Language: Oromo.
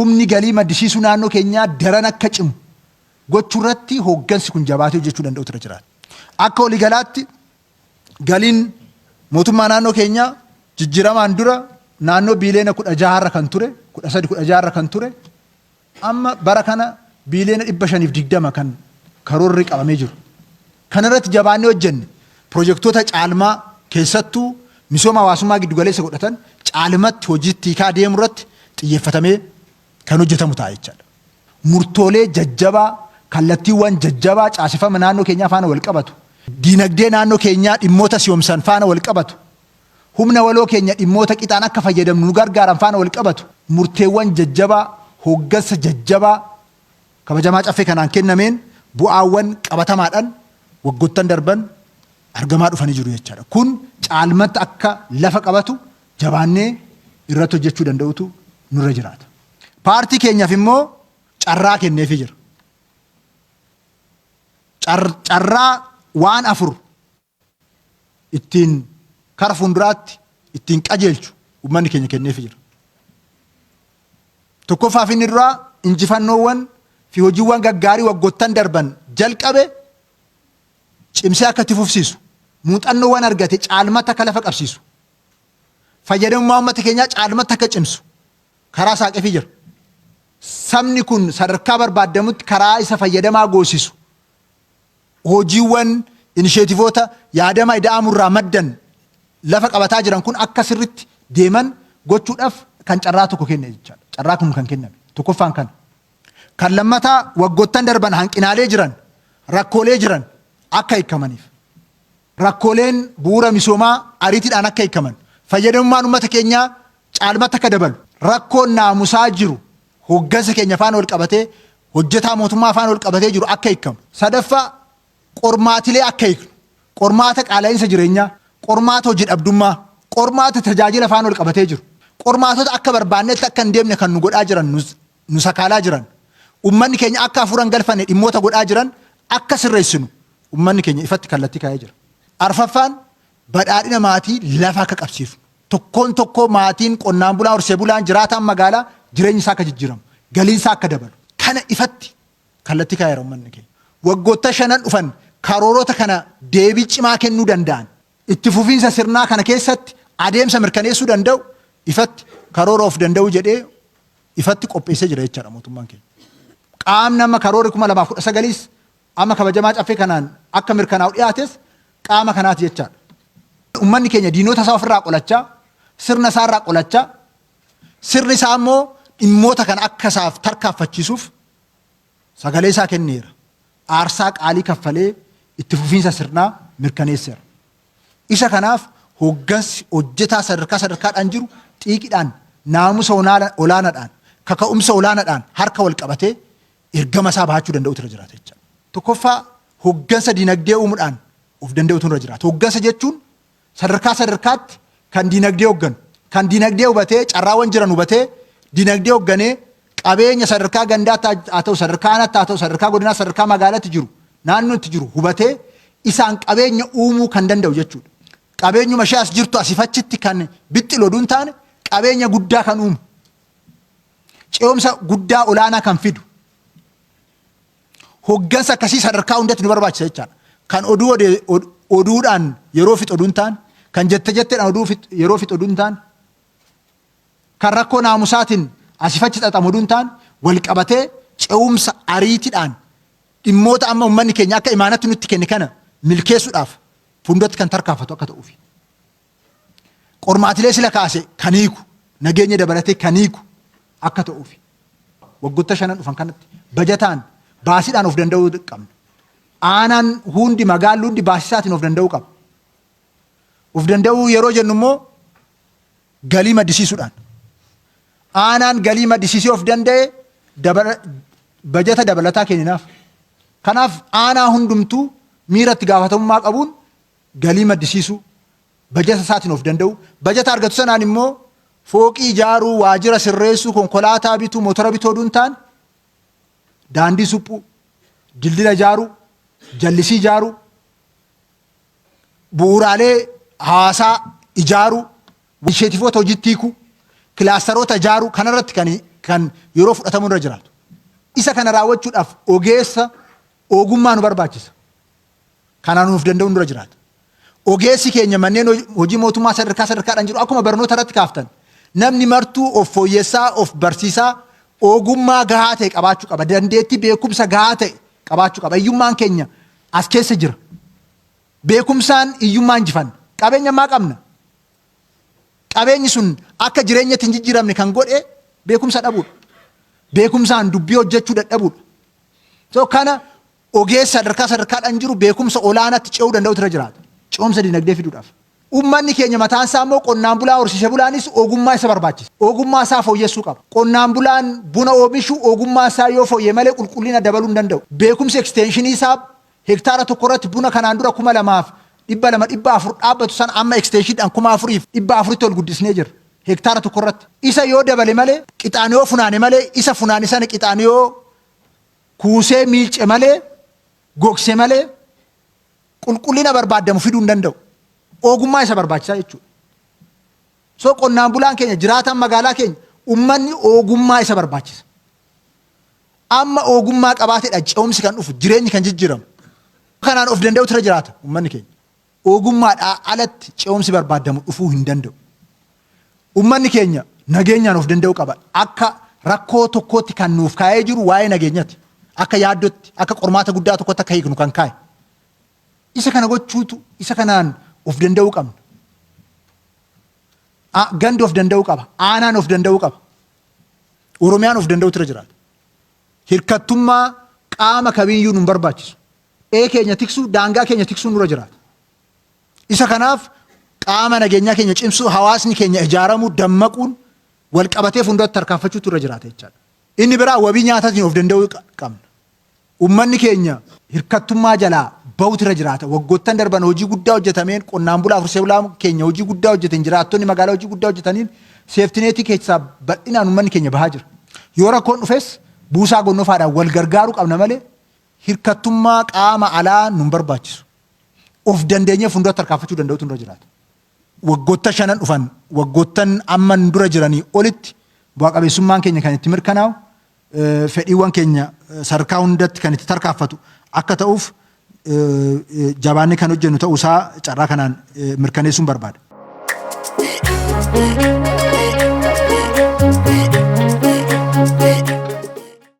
Humni galii maddisiisuu naannoo keenyaa daran akka cimu gochuu irratti hooggansi kun jabaatee hojjechuu danda'utu irra jiraata. Akka waliigalaatti galiin mootummaa naannoo keenyaa jijjiiramaan dura naannoo biiliyoona 16 irra kan ture, 13 16 irra kan ture, amma bara kana biiliyoona 520 kan karoorri qabamee jiru. Kana irratti jabaannee hojjenne pirojektoota caalmaa keessattuu misooma hawaasummaa giddugaleessa godhatan caalmatti hojiitti hiikaa deemu irratti xiyyeeffatamee kan hojjetamu ta'a jechaadha. Murtoolee jajjabaa, kallattiiwwan jajjabaa caaseffama naannoo keenyaa faana walqabatu, diinagdee naannoo keenyaa dhimmoota si'oomsan faana walqabatu, humna waloo keenya dhimmoota qixaan akka fayyadamnu nu gargaaran faana walqabatu, murteewwan jajjabaa hooggansa jajjabaa kabajamaa Caffee kanaan kennameen bu'aawwan qabatamaadhaan waggoottan darban argamaa dhufanii jiru jechaadha. Kun caalmatti akka lafa qabatu jabaannee irratti hojjechuu danda'utu nurra jiraata. Paartii keenyaaf immoo carraa kenneefii jira. Carraa waan afur ittiin kara fuulduraatti ittiin qajeelchu uummanni keenya kenneefii jira. Tokkoffaaf inni duraa injifannoowwan fi hojiiwwan gaggaarii waggoottan darban jalqabe cimsee akka itti fufsiisu, muuxannoowwan argate caalmatti akka lafa qabsiisu, fayyadamummaa uummata keenyaa caalmatti akka cimsu karaa saaqeefii jira. Sabni kun sadarkaa barbaadamutti karaa isa fayyadamaa goosisu hojiiwwan inisheetivoota yaadama ida'amurraa maddan lafa qabataa jiran kun akka sirritti deeman gochuudhaaf kan carraa tokko kenne jechaadha. Carraa kun kan kenname. Tokkoffaan kana. Kan lammataa waggoottan darban hanqinaalee jiran, rakkoolee jiran akka hiikamaniif. Rakkooleen bu'uura misoomaa ariitiidhaan akka hiikaman, fayyadamummaan uummata keenyaa caalmatti akka dabalu, rakkoon naamusaa jiru hooggansa keenya faana wal qabatee, hojjetaa mootummaa faana wal qabatee jiru akka hiikamu. Sadaffaa, qormaatilee akka hiiknu, qormaata qaala'iinsa jireenyaa, qormaata hojii dhabdummaa, qormaata tajaajila faana wal qabatee jiru, qormaatota akka barbaannetti akka hin deemne kan nu godhaa jiran, nu sakaalaa jiran, uummanni keenya akka hafuura hin galfanne dhimmoota godhaa jiran akka sirreessinu uummanni keenya ifatti kallattii kaa'ee jira. Arfaffaan, badhaadhina maatii lafa akka qabsiifnu. Tokkoon tokkoo maatiin qonnaan bulaa, horsee bulaan, jiraataan magaalaa jireenyi isaa akka jijjiiramu, galiin isaa akka dabalu. Kana ifatti kallattii kaa'eera uummanni keenya. Waggoottan shanan dhufan karoorota kana deebii cimaa kennuu danda'an, itti fufiinsa sirnaa kana keessatti adeemsa mirkaneessuu danda'u ifatti karoora of danda'uu jedhee ifatti qopheessee jira jechaadha mootummaan keenya. Qaamni amma karoorri 2019s amma kabajamaa Caffee kanaan akka mirkanaa'u dhiyaates qaama kanaati jechaadha. Uummanni keenya diinota isaa ofirraa qolachaa, sirna isaa irraa qolachaa, sirni isaa immoo dhimmoota kana akka isaaf tarkaanfachiisuuf sagalee isaa kenneera. Aarsaa qaalii kaffalee itti fufiinsa sirnaa mirkaneesseera. Isa kanaaf hooggansi hojjetaa sadarkaa sadarkaadhaan jiru xiiqiidhaan, naamusa olaanaadhaan, kaka'umsa olaanaadhaan harka wal qabatee ergama isaa bahachuu danda'utu irra jiraata jechaadha. Tokkoffaa, hooggansa dinagdee uumuudhaan of danda'utu irra jiraata. Hooggansa jechuun sadarkaa sadarkaatti kan dinagdee hoogganu, kan dinagdee hubatee, carraawwan jiran hubatee, dinagdee hoogganee qabeenya sadarkaa gandaatti haa ta'u, sadarkaa aanaatti haa ta'u, sadarkaa godinaa, sadarkaa magaalaatti jiru, naannootti jiru hubatee isaan qabeenya uumuu kan danda'u jechuudha. Qabeenyuma ishee as jirtu asiif achitti kan bixxilu oduu hin taane qabeenya guddaa kan uumu, ce'umsa guddaa olaanaa kan fidu, hooggansa akkasii sadarkaa hundatti nu barbaachisa jechaadha. Kan oduu oduudhaan yeroo fixu oduu hin taane, kan jette jetteedhaan oduu yeroo fixu oduu hin taane, kan rakkoo naamusaatiin asiif achi xaxamu oduu hin taane, wal qabatee ce'umsa ariitiidhaan dhimmoota amma uummanni keenya akka imaanatti nutti kenne kana milkeessuudhaaf fuulduratti kan tarkaanfatu akka ta'uufi. Qormaatilee sila kaase kan hiiku, nageenya dabalatee kan hiiku akka ta'uufi. Waggoota shanan dhufan kanatti bajataan baasiidhaan of danda'uu qabna. Aanaan hundi, magaalli hundi baasisaatiin of danda'uu qaba. Of danda'uu yeroo jennu immoo galii maddisiisuudhaan. Aanaan galii maddisiisee of danda'e bajata dabalataa kenninaaf. Kanaaf aanaa hundumtuu miira itti gaafatamummaa qabuun galii maddisiisuu, bajata isaatiin of danda'u, bajata argatu sanaan immoo fooqii ijaaruu, waajjira sirreessuu, konkolaataa bituu, motora bituu oduu hin taane daandii suphuu, dildila ijaaruu, jallisii ijaaruu, bu'uuraalee hawaasaa ijaaruu, inisheetivoota hojiitti hiikuu, kilaastaroota ijaaruu kanarratti kan kan yeroo fudhatamu irra jiraatu. Isa kana raawwachuudhaaf ogeessa ogummaa nu barbaachisa. Kanaan nuuf danda'u nurra jiraata. Ogeessi keenya manneen hojii mootummaa sadarkaa sadarkaadhaan jiru akkuma barnoota irratti kaaftan namni martuu of fooyyessaa of barsiisaa ogummaa gahaa ta'e qabaachuu qaba. Dandeettii beekumsa gahaa ta'e qabaachuu qaba. Hiyyummaan keenya as keessa jira. Beekumsaan hiyyummaa injifanna. Qabeenya ammaa qabna. Qabeenyi sun akka jireenyatti hin jijjiiramne kan godhe beekumsa dhabuudha. Beekumsaan dubbii hojjechuu dadhabuudha. So kana ogeessa sadarkaa sadarkaadhaan jiru beekumsa olaanaatti ce'uu danda'utu irra jiraata. Ce'umsa dinagdee fiduudhaaf. Uummanni keenya mataan isaa immoo qonnaan bulaa horsiise bulaanis ogummaa isa barbaachisa. Ogummaa isaa fooyyessuu qaba. Qonnaan bulaan buna oomishu ogummaa isaa yoo fooyye malee qulqullina dabaluu hin danda'u. Beekumsi ekstenshinii isaa hektaara tokko irratti buna kanaan dura 2,200 400 dhaabbatu sana amma eksteenshiniidhaan 4,400tti ol guddisnee jirra. Hektaara tokko irratti. Isa yoo dabale malee qixaan yoo funaane malee isa funaane sana qixaan yoo kuusee miilce malee gogse malee qulqullina barbaadamu fiduu hin danda'u. Ogummaa isa barbaachisaa jechuudha. So qonnaan bulaan keenya jiraataan magaalaa keenya uummanni ogummaa isa barbaachisa. Amma ogummaa qabaateedha ce'umsi kan dhufu jireenyi kan jijjiiramu. Kanaan of danda'utu irra jiraata uummanni keenya. Ogummaadhaa alatti ce'umsi barbaadamu dhufuu hin danda'u. Uummanni keenya nageenyaan of danda'uu qaba. Akka rakkoo tokkootti kan nuuf kaa'ee jiru waa'ee nageenyati. Akka yaaddootti, akka qormaata guddaa tokkotti akka hiiknu kan kaa'e. Isa kana gochuutu isa kanaan of danda'uu qabna. Gandi of danda'uu qaba. Aanaan of danda'uu qaba. Oromiyaan of danda'utu irra jiraata. Hirkattummaa qaama kamiiyyuu nu hin barbaachisu. Qe'ee keenya tiksuu, daangaa keenya tiksuu nurra jiraata. Isa kanaaf qaama nageenyaa keenya cimsuu, hawaasni keenya ijaaramuu, dammaquun wal qabatee fuulduratti tarkaanfachuutu irra jiraata jechaadha. Inni biraa wabii nyaataatiin of danda'uu qabna. Uummanni keenya hirkattummaa jalaa bahutu irra jiraata. Waggoottan darban hojii guddaa hojjetameen qonnaan bulaa horsiisee bulaa keenya hojii guddaa hojjeteen jiraattonni magaalaa hojii guddaa hojjetaniin seeftineetii keessaa bal'inaan uummanni keenya bahaa jira. Yoo rakkoon dhufes buusaa gonnofaadhaan wal gargaaruu qabna malee hirkattummaa qaama alaa nu hin barbaachisu. Of dandeenyee fuulduratti tarkaanfachuu danda'utu nurra jiraata. Waggoottan shanan dhufan waggoottan amma dura jiranii olitti bu'aa qabeessummaan keenya kan itti mirkanaa'u fedhiiwwan keenya sadarkaa hundatti kan itti tarkaanfatu akka ta'uuf jabaannee kan hojjennu ta'uu isaa carraa kanaan mirkaneessuun barbaada.